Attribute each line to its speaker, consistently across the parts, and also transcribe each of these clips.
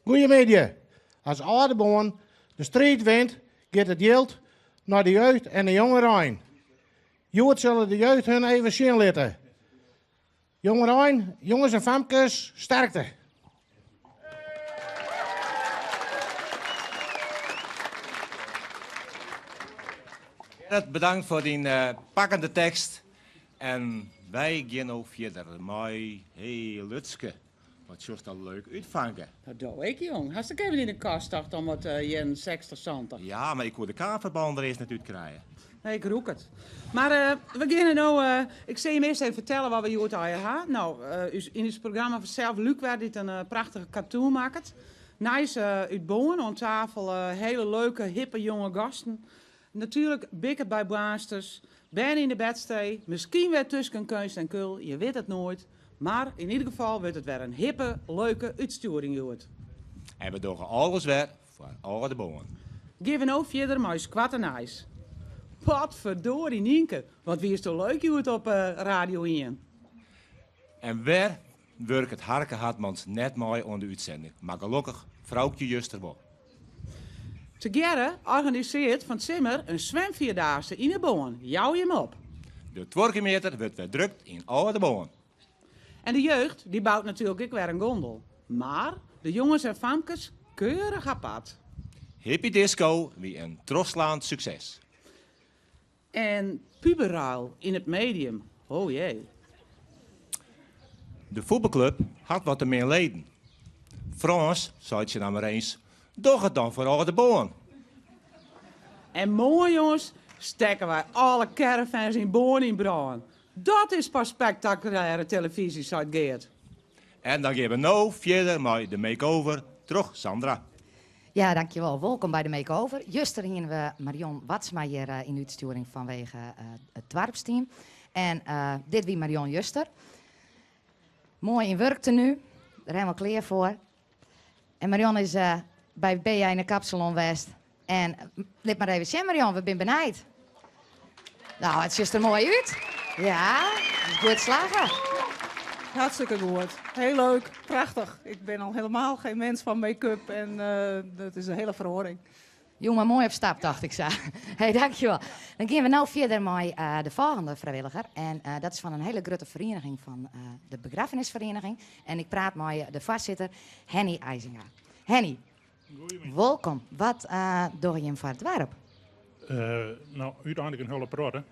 Speaker 1: Goeiemiddei. As Aldeboarn de striid wint, giet it jild nei de jeugd en de jongerein. Hjoed sille de jeugd hun even sjen litte. Jongerein, jonges en famkes, sterkte!
Speaker 2: Gerrit, bedankt foar dyn pakkende tekst. En wy gean no fierder mei, hey Lutske, wat sjochst der leuk út fanke.
Speaker 3: Dat do ek jong. Hast ek even yn de kast tocht om wat jierren 60, 70.
Speaker 2: Ja, mar ik koe de kaferballen der earst net út krije.
Speaker 3: Nee, ik rûk it. Mar we geane no, ik sil jim earst even fertelle wat we hjoed allegear ha. No, ús, yn ús programma fansels Luc wer dy't in prachtige cartoon makket. Nijs út Boarn oan tafel hele leuke, hippe jonge gasten. Natuerlik Bikke by Boarnsters, bern yn de bedstee, miskien wer tusken keunst en kul, je wit it noait. Mar yn ieder gefal wurdt it wer in hippe, leuke útstjoering hjoed.
Speaker 2: En we dogge alles wer foar Aldeboarn.
Speaker 3: Gean we no fierder mei ús koarte nijs. Potverdorie Nynke, wat wiesto leuk hjoed op Radio ien.
Speaker 2: En wer wurket Harke Hartmans net mei oan de útsending, mar gelokkich Froukje Juster wol.
Speaker 3: Tegearre organisearret fan 't simmer in swimfierdaagse yn 'e Boarn. Jou jim op!
Speaker 2: De tuorkemeter wurdt wer drukt yn Aldeboarn.
Speaker 3: En de jeugd dy bout natuerlik ek wer in gondel. Mar de jonges en famkes keurich apart.
Speaker 2: Hippie Disco wie in trochslaand sukses.
Speaker 3: En puberruil yn it medium, ho jee.
Speaker 2: De fuotbalklup hat wat te min leden. Frâns seit tsjin Amarins, doch it dan foar Aldeboarn.
Speaker 3: En moarn jonges stekke wy alle caravans yn Boarn yn brân. Dat is pas spektakulêre telefyzje, seit Geart.
Speaker 2: En dan gean we no fierder mei de make-over troch Sandra.
Speaker 4: Ja, dankjewol. Wolkom by de Make-over. Juster hiene we Marion Watsma hjir yn de útstjoering fanwege it doarpsteam. En dit wie Marion juster. Moai yn wurktenu, der helemaal klear foar. En Marion is by Bea yn de kapsalon west. En lit mar even sjen Marion, we binne benijd. Nou, it sjocht der moai út. Ja, it is goed slagge.
Speaker 5: Hartstikke goed. Heel leuk, prachtich. Ik ben al helemaal geen mens van make-up en dat is een hele feroaring.
Speaker 4: Jong, mar moai op stap, tocht ik sa. Hey, dankjewol. Dan gean we no fierder mei de folgjende frijwilliger. En dat is fan in hiele grutte ferieniging fan de begraffenisferieniging. En ik praat mei de foarsitter Henny Eisinga. Henny, wolkom. Wat dogge jim foar it doarp?
Speaker 6: No, úteinlik in hiele protte.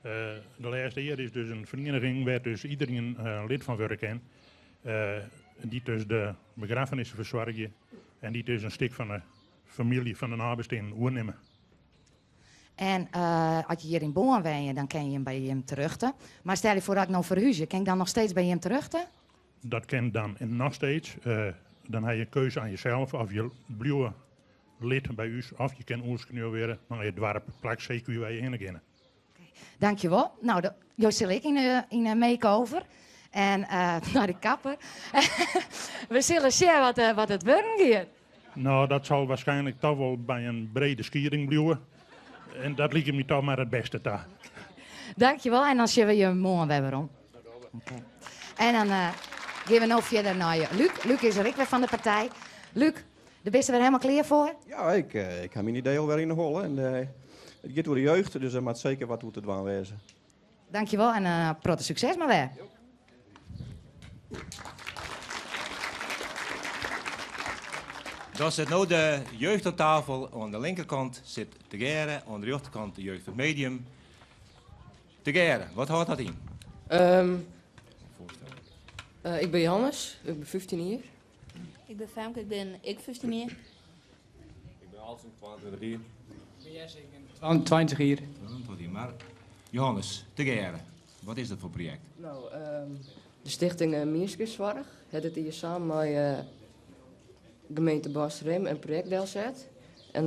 Speaker 6: De Lêste Ear is dus in ferieniging wêr't dus iderien lid fan wurde kin. Dy't dus de begraffenissen fersoargje en dy't dus in stik fan de famylje fan de neibesteanden oernimme.
Speaker 4: En as je hjir yn Boarn wenje, dan kin jim by jim terjochte. Mar stel je foar dat ik no ferhúzje, kin ik dan noch steeds by jim terjochte?
Speaker 6: Dat kin dan noch steeds. Dan ha je keuze oan jesels of je bliuwe lid by ús of je kin oerskreaun wurde nei it doarp plak CQ wêr je hinne geane.
Speaker 4: Dankjewol. No, jo sille ek yn 'e make-over en nei de kapper. We sille sjen wat it wurden giet.
Speaker 6: No, dat sil waarskynlik toch wol by in brede skieding bliuwe. En dat liket my toch mar it bêste ta.
Speaker 4: Dankjewol en dan sjogge we je moarn wer werom. Oké. En dan gean we no fierder nei Luc. Luc is der ek wer fan de partij. Luc, dêr bist der wer helemaal klear foar?
Speaker 7: Ja, ik, ik ha myn idee alwer yn 'e holle. En it giet oer de jeugd, dus der moat seker wat oer te dwaan wêze.
Speaker 4: Dankjewol en in protte sukses mar wer.
Speaker 2: Dan sit no de jeugd oan tafel. Oan de linkerkant sit Tegearre, oan de rjochterkant de jeugd fan it medium. Tegearre, wat hâldt dat yn?
Speaker 8: Ik bin Johannes, ik bin 15 jier.
Speaker 9: Ik bin Femke, ik bin ek 15 jier.
Speaker 10: Ik bin Alsen, 22 jier.
Speaker 11: Ik bin Jesse, ik bin 20 jier.
Speaker 2: 22 jier, mar Johannes, tegearre, wat is dat foar projekt?
Speaker 8: No, de stichting Mienskipssoarch hat dit jier samen mei gemeente Boarnsterhim in projekt delset. En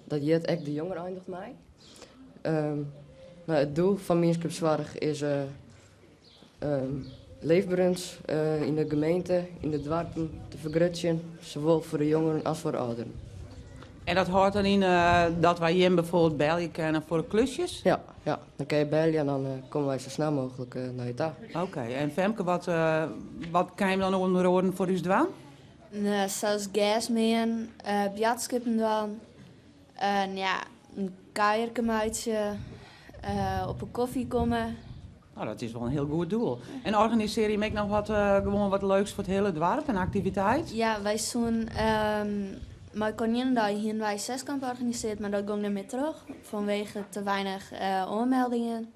Speaker 8: dat hjit ek De Jongerein docht mei. No, it doel fan Mienskipssoarch is leefberens yn de gemeente, yn de doarpen te fergrutsjen, sawol foar de jongeren as foar de âlderen.
Speaker 3: En dat hâldt dan yn dat wy jim bijvoorbeeld belje kinne foar de klusjes?
Speaker 8: Ja, ja, dan kinne je belje en dan komme wy sa snel mooglik nei je ta.
Speaker 3: Oké, en Femke, wat, wat kin jim dan ûnder oaren foar ús dwaan?
Speaker 9: Sa as gersmeanen, boadskippen dwaan, ja, in kuierke meitsje, op 'e kofje komme.
Speaker 3: No, dat is wol in hiel goed doel. En organisearje jim ek noch wat, gewoan wat leuks foar it hiele doarp, in aktiviteit?
Speaker 9: Ja, wy soenen mei Koninginnedei hienen wy zeskamp organisearre, mar dat gong net mear troch fanwege te weinich oanmeldingen.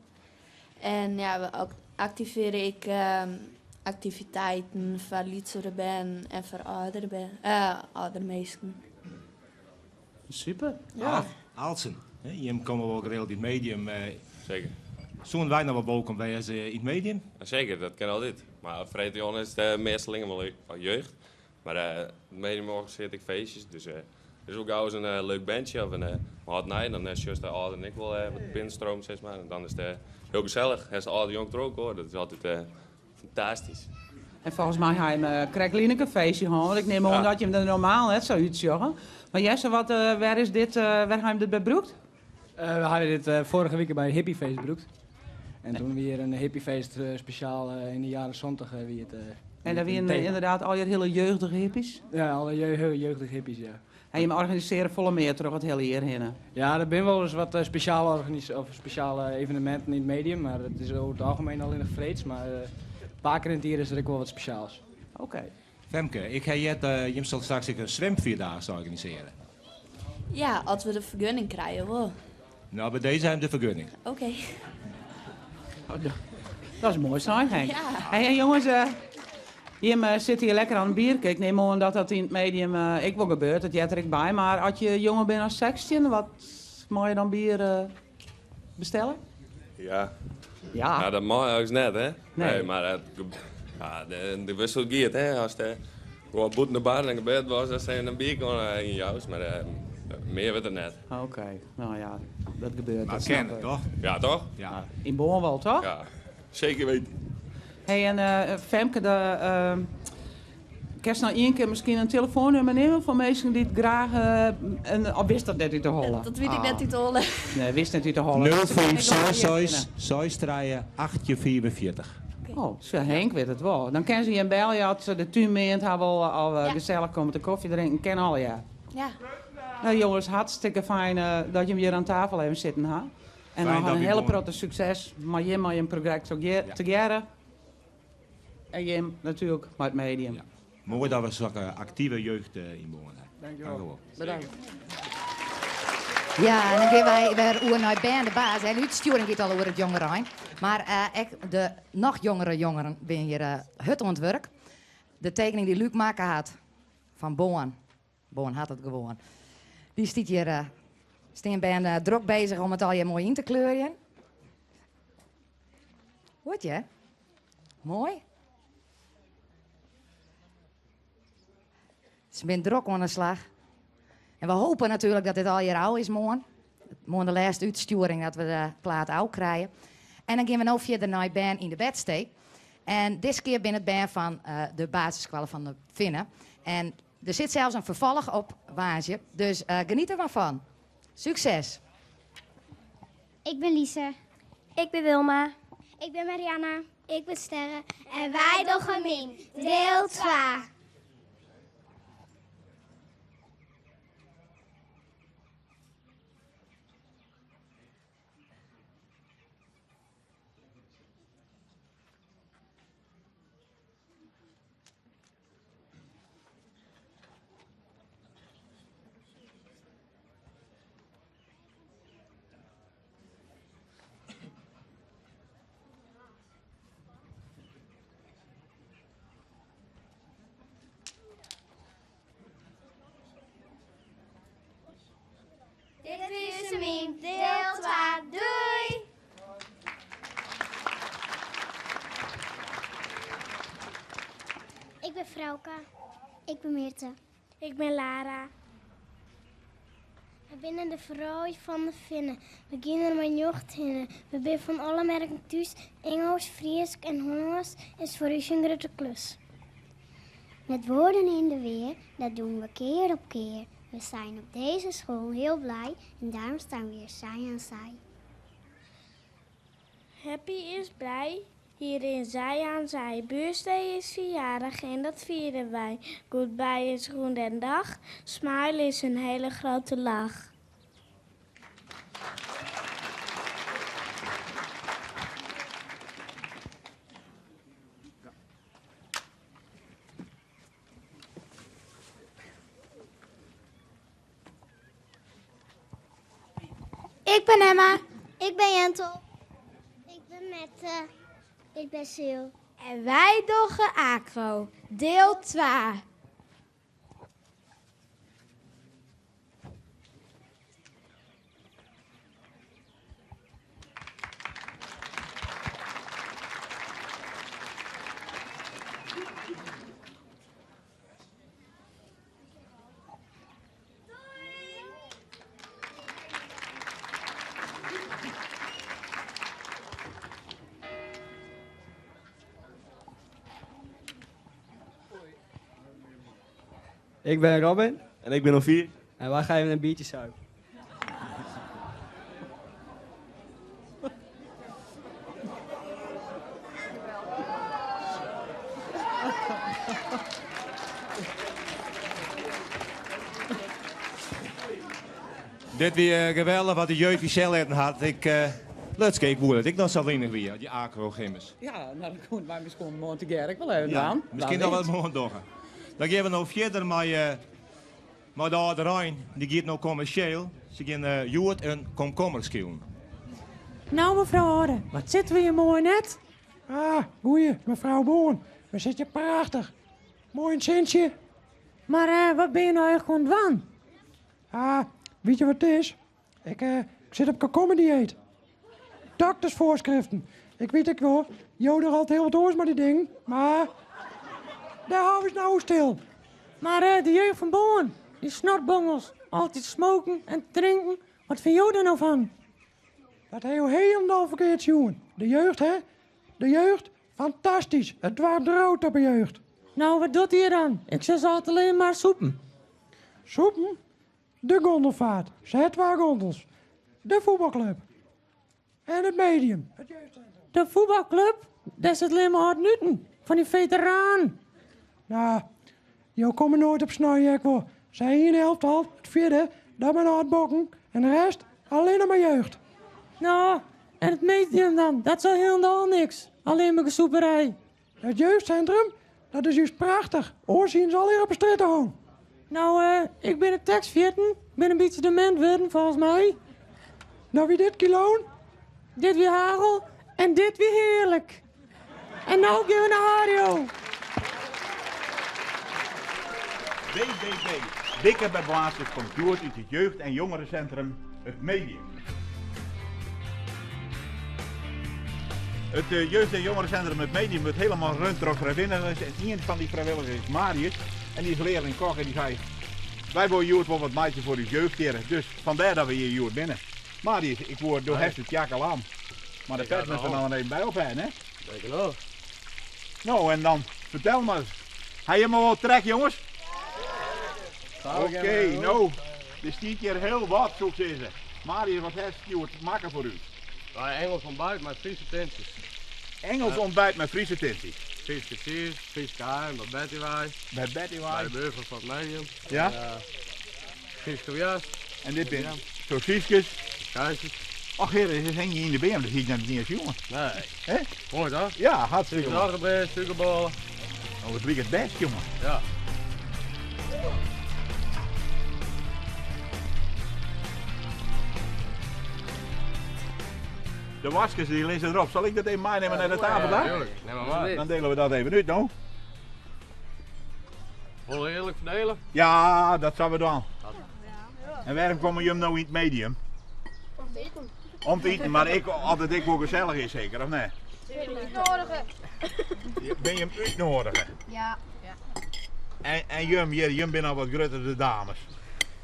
Speaker 9: En ja, we aktivearje ek aktiviteiten foar lytsere bern en foar âldere bern, âldere minsken.
Speaker 3: Super.
Speaker 2: Ja. Aaltsen, jim komme wol geregeld yn it medium.
Speaker 10: Seker.
Speaker 2: Soenen wy noch wol wolkom wêze yn it medium?
Speaker 10: Seker, dat kin altyd. Mar freedtejûn is it meastal allinne mar jeugd. Mar it medium organisearret ek feestjes, dus der is wol gau ris in leuk bandsje of in hâld nei. Dan sjochst de âlderen ek wol wat binnenstroom, sis mar. En dan is it hiel gesellich. Hast de âld en jong troch elkoar, dat is altyd fantastysk.
Speaker 3: En folgens my ha jim krekt lyn ek in feestje hân, want ik nim oan dat jim der normaal net sa útsjogge. Mar Jesse, wat, wêr is dit, wêr ha jim dit by brûkt?
Speaker 11: We ha dit foarige wike by it hippiefeest brûkt. En toen wie der in hippiefeest spesjaal yn de jaren 70 wie it.
Speaker 3: En dêr wienen ynderdaad allegear hiele jeugdige hippies?
Speaker 11: Ja, alle hiele jeugdige hippies, ja.
Speaker 3: En jim organisearje folle mear troch it hiele jier hinne?
Speaker 11: Ja, der binne wolris wat spesjale of spesjale eveneminten yn it medium, mar it is oer it algemien allinnich freeds. Mar in pear kear yn it jier is der ek wol wat spesjaals.
Speaker 3: Oké.
Speaker 2: Femke, ik ha heard, jim sille straks ek in swimvierdaagse organisearje.
Speaker 9: Ja, as we de fergunning krije wol.
Speaker 2: No, by dizze ha jim de fergunning.
Speaker 9: Oké.
Speaker 3: Dat is moai sein, Henk.
Speaker 9: Ja.
Speaker 3: Hey, en jonges, jim sitte hjir lekker oan in bierke. Ik nim oan dat dat yn it medium ek wol gebeurt. Dat heart der ek by. Mar as je jonger binne as 16, wat mei je dan bier bestelle?
Speaker 10: Ja.
Speaker 3: Ja.
Speaker 10: Ja, dat mei eins net, hè?
Speaker 3: Nee.
Speaker 10: Nee, mar it ja, de wissel giet, hè? As de gewoan bûten de bar en gebeurd was, dan se in bierke oan yn joust, mar mear wurdt it net.
Speaker 3: Oké, no ja, dat gebeurt.
Speaker 2: Mar
Speaker 3: dat
Speaker 2: kin,
Speaker 3: snap ik.
Speaker 2: toch?
Speaker 10: Ja, toch?
Speaker 2: Ja.
Speaker 3: Yn Boarn wol, toch?
Speaker 10: Ja, seker weten.
Speaker 3: Hey, en Femke, de, kinst noch ien kear miskien in telefoannûmer nimme foar minsken dy't graach in, of witst dat net út de holle?
Speaker 9: Dat wit ik net út de holle.
Speaker 3: Nee, witst net út de holle.
Speaker 2: Nul fiif seis seis seis trije achttjin 45.
Speaker 3: Oh, sa Henk wit it wol. Dan kinne se jim belje as se de tún meand ha wolle of
Speaker 9: Ja.
Speaker 3: gesellich komme te kofje drinken. Kin allegear.
Speaker 9: Ja.
Speaker 3: No jonges, hartstikke fijn dat jim hjir oan tafel even sitten ha. En
Speaker 2: Fijn
Speaker 3: noch
Speaker 2: dat
Speaker 3: in
Speaker 2: wy
Speaker 3: hiele
Speaker 2: woene.
Speaker 3: protte sukses mei jim mei jim projekt tegearre. En jim natuerlik mei it medium.
Speaker 2: Ja. Moai dat we sokke aktive jeugd yn Boarn ha.
Speaker 11: Dankjewol.
Speaker 2: Dankjewol.
Speaker 11: Bedankt.
Speaker 4: Ja, en dan gean wy wer oer nei Bern de Baas. En de útstjoering giet al oer it jongerein. Mar ek de noch jongere jongeren binne hjir hurd oan it wurk. De tekening dy't Luc makke hat fan Boarn, Boarn hat it gewoan. Dy stiet hjir, stean bern drok bezich om it allegear moai yn te kleurjen. Goed, hè? Moai. Se binne drok oan de slach. En we hopen natuerlik dat dit allegear ôf is moarn. Moarn de lêste útstjoering dat we de plaat ôf krije. En dan gean we no fierder nei bern yn de bedstee. En dizze kear binne it bern fan de basisskoalle fan de Finne. En der sit sels in ferfolch op woansdei. Dus geniet der mar fan. Sukses!
Speaker 12: Ik bin Lise. Ik bin Wilma. Ik bin Marianne. Ik bin Sterre. En wy dogge myn diel 2. Dit wie myn diel 2. Doei! Ik bin Frauke. Ik bin Mirte. Ik bin Lara. We binne de froulju fan de Finne. We geane der mei nocht hinne. We binne fan alle merken thús. Ingelsk, Frysk en Hollânsk is foar ús in grutte klus. Met woorden in de weer, dat doen we kear op kear. We zijn op deze school heel blij en daarom staan we hier zij aan zij.
Speaker 13: Happy is blij.
Speaker 12: Hier in zij aan zij. Buurstee is verjaardag en dat vieren wij. Goodbye is groen den dag. Smile is een hele grote lach.
Speaker 13: Ik ben Emma. Ik ben Jentel. Ik ben Mette. Ik ben Sil. En wij dogge Acro, deel 2.
Speaker 11: Ik ben Robin.
Speaker 10: En ik ben Ovier.
Speaker 11: En wij gaan even een biertje zuipen.
Speaker 2: Dit wie eh, geweldig wat de jeugd die cel had. Ik, uh, let's kijken hoe het ik dan zal in weer, die acro-gimmers.
Speaker 3: Ja, nou dan komt wij misschien morgen wel even aan.
Speaker 2: Misschien nog wel morgen doen. Dan gaan we nog verder met, uh, met de oude Rijn. Die gaat nou commercieel. Ze gaan uh, joert en komkommers killen.
Speaker 14: Nou mevrouw Orde, wat zitten we hier mooi net?
Speaker 1: Ah, goeie, mevrouw Boon. We zitten prachtig. Mooi een zintje.
Speaker 14: Maar uh, wat ben je nou eigenlijk aan het doen?
Speaker 1: Ah, weet je wat het is? Ik, uh, ik zit op komkommerdieet. Doktersvoorschriften. Ik weet ik wel, Joden altijd heel wat oors met die ding, maar daar houden we nou stil.
Speaker 14: Maar uh, de jeugd van Boon, die snortbongels, altijd smoken en drinken. Wat vind jij daar nou van?
Speaker 1: Dat heeft helemaal verkeerd, jongen. De jeugd, hè? De jeugd, fantastisch. Het warmt rood op de jeugd.
Speaker 14: Nou, wat doet hij dan? Ik zeg altijd alleen maar soepen.
Speaker 1: Soepen? De gondelvaart. Zet waar gondels. De voetbalclub. En het medium. Het
Speaker 14: jeugdcentrum. De voetbalclub? Dat is het alleen maar hard nuten. Van die veteraan.
Speaker 1: Nou, jou komen nooit op snijden, ik wel. Zij hier de helft al, het vierde, dat ben hard bokken. En de rest, alleen nog maar jeugd.
Speaker 14: Nou, en het medium dan? Dat is al helemaal niks. Alleen maar gesoeperij.
Speaker 1: Het jeugdcentrum, dat is juist prachtig. Oorzien zal hier op de straat hangen.
Speaker 14: Nou, uh, ik ben het tekst 14. Ik ben een beetje dement worden, volgens mij.
Speaker 1: Nou, wie dit kiloon?
Speaker 14: Dit weer hagel en dit weer heerlijk. En nou gaan we naar Hario.
Speaker 15: BBB, Dikke bij Blazers, komt door uit het jeugd- en jongerencentrum Het Medium. Het uh, jeugd- en jongerencentrum Het Medium wordt helemaal rund door vrijwilligers. En een van die vrijwilligers is Marius. En die is leerling kok en die zei, wij willen Joert wel wat maatje voor uw jeugd hier. Dus vandaar dat we hier Joert binnen. Marius, ik word door het jak al aan. Maar de pers moet er nog even bij op hè?
Speaker 10: Zeker wel.
Speaker 15: Nou, en dan vertel maar eens. Hij je maar wel trek, jongens? Oké, okay, nou, er stiet hier heel wat, zo zeggen. Marius, wat heeft Stuart maken voor u?
Speaker 10: Ja, Engels ontbijt met Friese tintjes.
Speaker 15: Engels ontbijt met Friese tintjes?
Speaker 10: Friese cheese, Friese kaai, bij Betty Wij.
Speaker 15: Bij Betty Wij.
Speaker 10: Bij de buurvrouw van het medium.
Speaker 15: Ja?
Speaker 10: En, uh, Friese kaviaar.
Speaker 15: En dit zijn sausjes.
Speaker 10: Kaasjes.
Speaker 15: Ach heer, er is eentje in de BM, dat zie ik net niet eens, jongen.
Speaker 10: Nee.
Speaker 15: Hè?
Speaker 10: Mooi toch?
Speaker 15: Ja, hartstikke mooi.
Speaker 10: Suikerbread, suikerbollen.
Speaker 15: Oh, het lijkt het best, jongen.
Speaker 10: Ja.
Speaker 15: De waskers die liggen erop. Zal ik dat even meenemen naar de tafel daar?
Speaker 10: Ja, Neem maar maar.
Speaker 15: Dan delen we dat even uit, nou.
Speaker 10: Wil je eerlijk verdelen?
Speaker 15: Ja, dat zouden we doen. En waarom komen jullie nou in het medium?
Speaker 13: Om te eten.
Speaker 15: Om te eten, maar ik, altijd ik wel gezellig is zeker, of nee?
Speaker 13: Uitnodigen.
Speaker 15: Ben je hem uitnodigen?
Speaker 13: Ja.
Speaker 15: En, en jum, jum ben al wat groter de dames.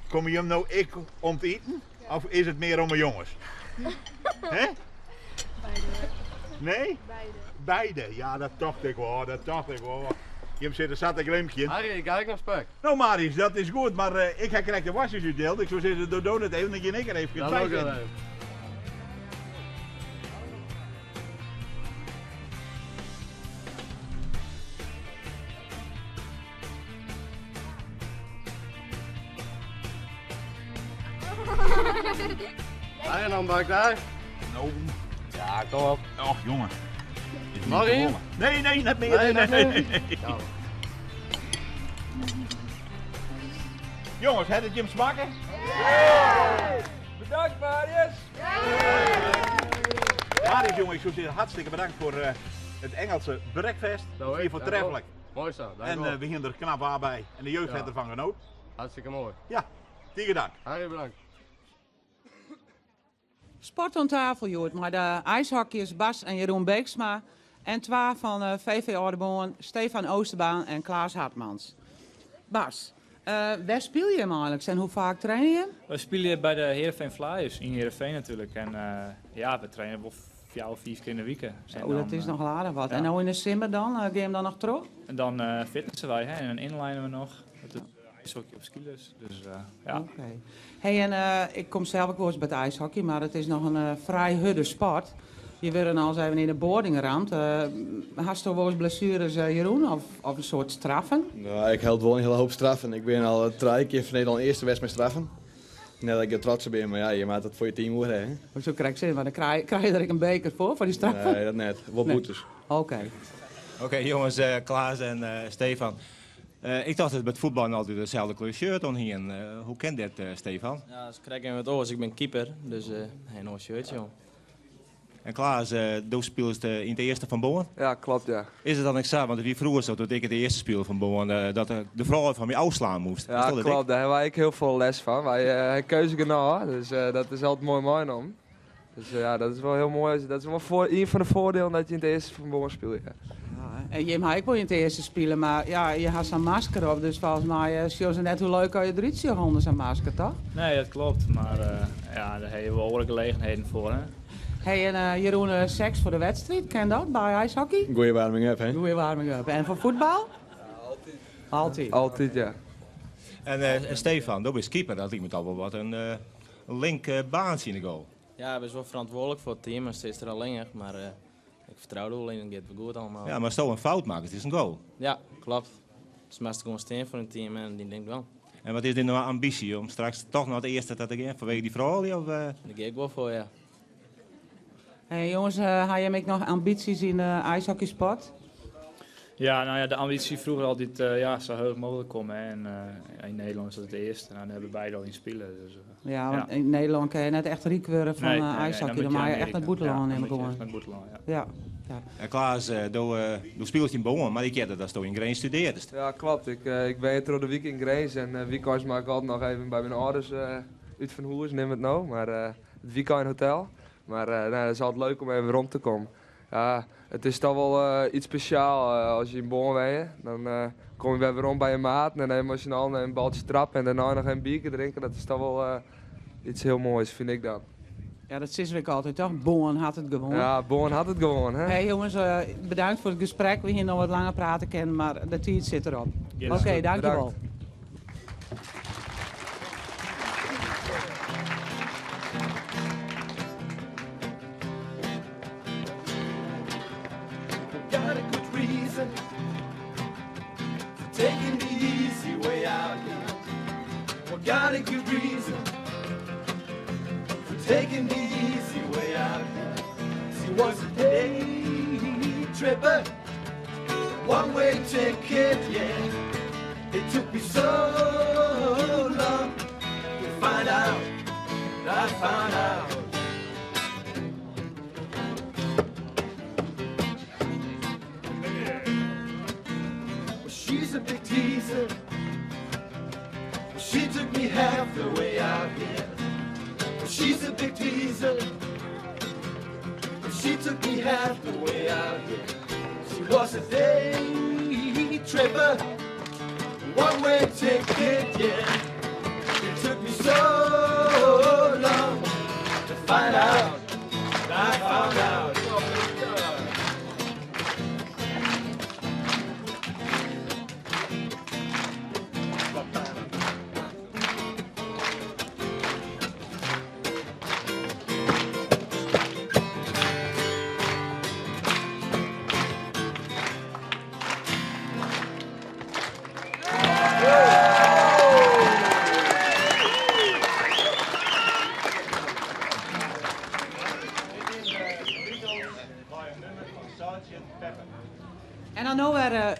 Speaker 15: Komen jullie nou ik om te eten? Of is het meer om de jongens? Hè?
Speaker 13: Beide.
Speaker 15: Nee?
Speaker 13: Beide.
Speaker 15: Beide, ja dat dacht ik wel, dat dacht ik wel. Je zit er zat een glimpje.
Speaker 10: Harry, ik kijk naar spek.
Speaker 15: Nou Marius, dat is goed, maar uh, ik heb de wasjes uitdeeld. Ik zou zeggen, doe het even, dan ik er even
Speaker 10: Dat ook even.
Speaker 16: Ga je dan bak daar?
Speaker 15: Nou.
Speaker 16: Ja, kom op.
Speaker 15: Och, jongen. Is niet
Speaker 16: Nog
Speaker 15: te
Speaker 16: één?
Speaker 15: wollen. Nee, nee, net meer.
Speaker 16: Nee,
Speaker 15: Nee,
Speaker 16: net
Speaker 15: nee,
Speaker 16: meer.
Speaker 15: nee, nee. Jongens, het het Jim smaken?
Speaker 17: Bedankt Marius!
Speaker 15: Marius, jongen, ik zou zeggen hartstikke bedankt voor het Engelse breakfast.
Speaker 16: Nou,
Speaker 15: Hier voortreffelijk.
Speaker 16: Mooi zo, dank
Speaker 15: En
Speaker 16: u wel.
Speaker 15: we gingen er knap aan bij. En de jeugd
Speaker 16: Ja.
Speaker 15: heeft ervan genoten.
Speaker 16: Hartstikke mooi.
Speaker 15: Ja, tegen dank.
Speaker 16: Hartelijk bedankt.
Speaker 3: Sport aan tafel, Joert. Maar de ijshockeyers Bas en Jeroen Beeksma. En twee van VV Oudeboorn, Stefan Oosterbaan en Klaas Hartmans. Bas, waar speel je hem eigenlijk en hoe vaak train je hem?
Speaker 18: We spelen bij de Heerenveen Flyers in Heerenveen natuurlijk. En ja, we trainen wel 4 of 5 keer in de week. En
Speaker 3: Oh, dat
Speaker 18: dan,
Speaker 3: is nog aardig wat.
Speaker 18: ja.
Speaker 3: En nou in de simmer dan, ga je hem dan nog terug?
Speaker 18: En dan fitnessen wij hè, en dan inlijnen we nog. Dat is ijshockey op skilers. Dus ja.
Speaker 3: Oké. Hey, en ik kom zelf ook wel eens bij het ijshockey, maar het is nog een vrij hudde sport. Je wordt al eens even in de boarding geramd. Hast du wel eens blessures, Jeroen, of een soort straffen?
Speaker 19: Nou, ik held wel een hele hoop straffen. Ik ben al 3 keer van Nederland eerste wedstrijd met straffen. Net dat ik er trots op ben, maar ja, je maakt het voor je team hoor, hè.
Speaker 3: Zo krijg ik zin, maar dan krijg je er ook een beker voor die straffen?
Speaker 19: Nee, dat net. Wat
Speaker 3: Nee.
Speaker 19: boetes.
Speaker 3: Oké.
Speaker 2: Oké, jongens, Klaas en Stefan. Ik dacht dat met voetbal altijd dezelfde kleur shirt om hier. Hoe kent dat, Stefan?
Speaker 11: Ja, dat krijg ik in het oor. Ik ben keeper, dus geen oor shirt, joh.
Speaker 2: En Klaas, du speelt in de eerste van Boorn?
Speaker 17: Ja, klopt, ja.
Speaker 2: Is het dan exact? Want het wie vroeger zo, toen ik het eerste speel van Boorn, dat de vrouw van mij afslaan moest.
Speaker 17: Ja,
Speaker 2: Is dat het
Speaker 17: klopt. Daar hebben wij ook heel veel les van. Wij hebben keuze genomen, dus dat is altijd mooi mooi om. Dus ja, dat is wel heel mooi. Dat is wel een van de voordelen dat je in het eerste van Boorn speelt. Ja.
Speaker 3: Ja, en Jim, ik wil in het eerste spelen, maar ja, je had zo'n masker op, dus volgens mij is het net hoe leuk kan je eruit zien onder zo'n masker, toch?
Speaker 18: Nee, dat klopt. Maar ja, daar heb je wel andere gelegenheden voor, hè.
Speaker 3: Hey, en Jeroen, seks voor de wedstrijd, ken dat bij ijshockey?
Speaker 19: Goeie warming up, hè?
Speaker 3: Goeie warming up. En voor voetbal? Altijd. Altijd.
Speaker 17: Altijd, ja.
Speaker 2: En Stefan, dat is keeper, dat lijkt me al wel wat een link baan zien de goal.
Speaker 11: Ja, ik ben wel verantwoordelijk voor het team en steeds er al langer, maar ik vertrouw er wel in en het gaat wel goed allemaal.
Speaker 2: Ja, maar zo een fout maken, het is een goal.
Speaker 11: Ja, klopt. Het is meestal gewoon steen voor een team en die denkt wel.
Speaker 2: En wat is dit nou ambitie om straks toch nog het eerste te gaan vanwege die vrouw? Of?
Speaker 11: Daar ga ik wel voor, ja.
Speaker 3: Hey, jongens, had jij nog ambities in de ijshockeysport?
Speaker 18: Ja, nou ja, de ambitie vroeger altijd ja, zo hoog mogelijk komen. Hè. En in Nederland is dat het eerste. Nou, daar hebben beide al in spelen. Dus,
Speaker 3: Ja, want
Speaker 18: ja.
Speaker 3: in Nederland kan je net echt riek worden van,
Speaker 18: Nee, nee, nee,
Speaker 3: ijshockey.
Speaker 18: dan
Speaker 3: Dan
Speaker 18: moet je
Speaker 3: mag je echt naar
Speaker 18: Amerika.
Speaker 3: het buitenland
Speaker 18: Ja, dan
Speaker 3: nemen
Speaker 18: moet je
Speaker 3: gewoon.
Speaker 18: echt naar het buitenland, ja.
Speaker 3: Ja, ja.
Speaker 2: En Klaas, du speelt in Boorn, maar ik weet dat je in Grens studeert.
Speaker 17: Ja, klopt. Ik ben hier door de week in Grens en weekends maak ik altijd nog even bij mijn ouders uit van Hoers, neem het nou. Maar het weekend hotel. Maar nou, het is altijd leuk om even rond te komen. Ja, het is toch wel iets speciaals als je in Boorn bent. Dan kom je weer rond bij je maat en dan emotioneel een baltje trappen en daarna nog een biertje drinken. Dat is toch wel iets heel moois, vind ik dan.
Speaker 3: Ja, dat is ik altijd toch? Boorn had het gewonnen.
Speaker 17: Ja, Boorn had het gewonnen. Hè?
Speaker 3: Hey jongens, bedankt voor het gesprek. We hier nog wat langer praten kunnen, maar de tijd zit erop.
Speaker 17: Yes.
Speaker 3: Oké, dankjewel.
Speaker 17: Bedankt.
Speaker 20: Got a good reason for taking the easy way out here. Well, got a good reason for taking the easy way out here. She was a day tripper, one-way ticket, yeah. It took me so long to find out. I found out. Well, she's a big teaser. Well, she took me half the way out here. Well, she's a big teaser. Well, she took me half the way out here. She was a day tripper, one-way ticket, yeah. It took me so long to find out. I found out.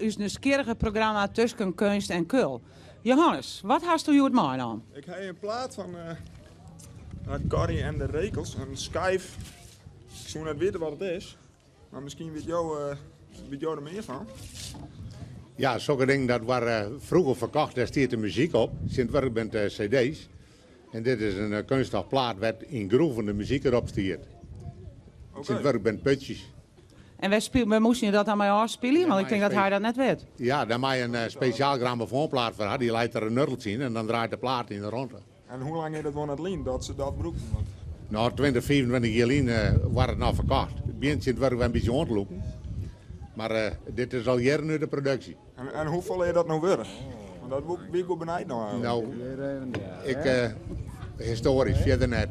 Speaker 3: ús nijsgjirrige programma Tusken Keunst en Kul. Johannes, wat hasto hjoed meinaam?
Speaker 21: Ik ha in plaat fan Corrie en de Rekels, in skyf. Ik soe net witte wat it is, mar miskien wit jo, wit jo der mear fan.
Speaker 22: Ja, sokke dingen dat waren froeger ferkocht, dêr stiet de muzyk op. Tsjintwurdich binne it cd's. En dit is in keunststof plaat wêr't yn groeven de muzyk derop stiet. Tsjintwurdich binne it putsjes.
Speaker 3: En wêr spyl, wêr moasten je dat dan mei ôfspylje? Want ik tink dat hy dat net wit.
Speaker 22: Ja, dêr mei in spesjaal grammofoanplaat foar ha. Dy leit der in nuddeltsje yn en dan draait de plaat yn de ronde.
Speaker 21: En hoe lang is dat wol net lyn dat se dat brûkten? Want...
Speaker 22: No, 20, 25 jier lyn waard it noch ferkocht. It begjint tsjintwurdich wer in bytsje oan te lûken. Mar dit is al jierren út de produksje.
Speaker 21: En, en hoefolle is dat no wurdich? Want dat wie ik wol benijd nei eigenlijk.
Speaker 22: No, ik, histoarysk, fierder net.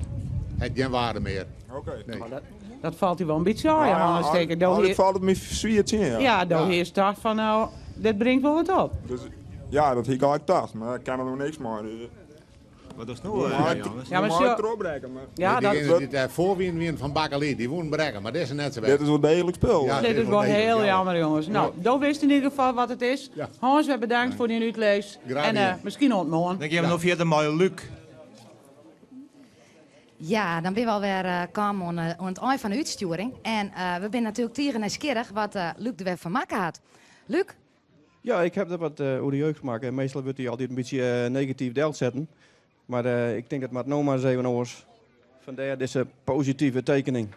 Speaker 22: Hat gjin waarde mear.
Speaker 21: Oké.
Speaker 22: Nee.
Speaker 3: Dat, dat falt dy wol in bytsje ôf, Johannes, tink ik.
Speaker 21: Do falt it my swier tsjin, ja.
Speaker 3: Ja, do hiest tocht fan no, dit bringt wol wat op.
Speaker 21: Dus, ja, dat hie ik eigentlik tocht, mar ik kin der no niks mei. Dus.
Speaker 2: Wat is no, Johannes?
Speaker 3: Ja, maar
Speaker 21: Moai trochbrekke, maar...
Speaker 3: Ja, dat...
Speaker 22: Diegenen dy't dêr foar wienen, wienen fan bakkeliet. Dy woenen brekke, mar dizze net sa
Speaker 21: Dit is wol degelik spul.
Speaker 22: Ja,
Speaker 3: dit is wol hiel jammer, jonges. No, do witst yn ieder gefal wat it is. Hans, wer bedankt foar dyn útlis.
Speaker 22: Graach
Speaker 3: En
Speaker 22: dien.
Speaker 3: miskien oant moarn.
Speaker 2: Dan gean we no fierder mei Luc.
Speaker 4: Ja, dan binne we alwer kaam oan oan it ein fan de útstjoering. En we binne natuerlik tige nijsgjirrich wat Luc der wer fan makke hat. Luc?
Speaker 7: Ja, ik heb der wat oer de jeugd makke. Meastal wurdt dy altyd in bytsje negatyf delsetten. Mar ik tink dat moat no mar ris even oars. Fandêr dizze positive tekening.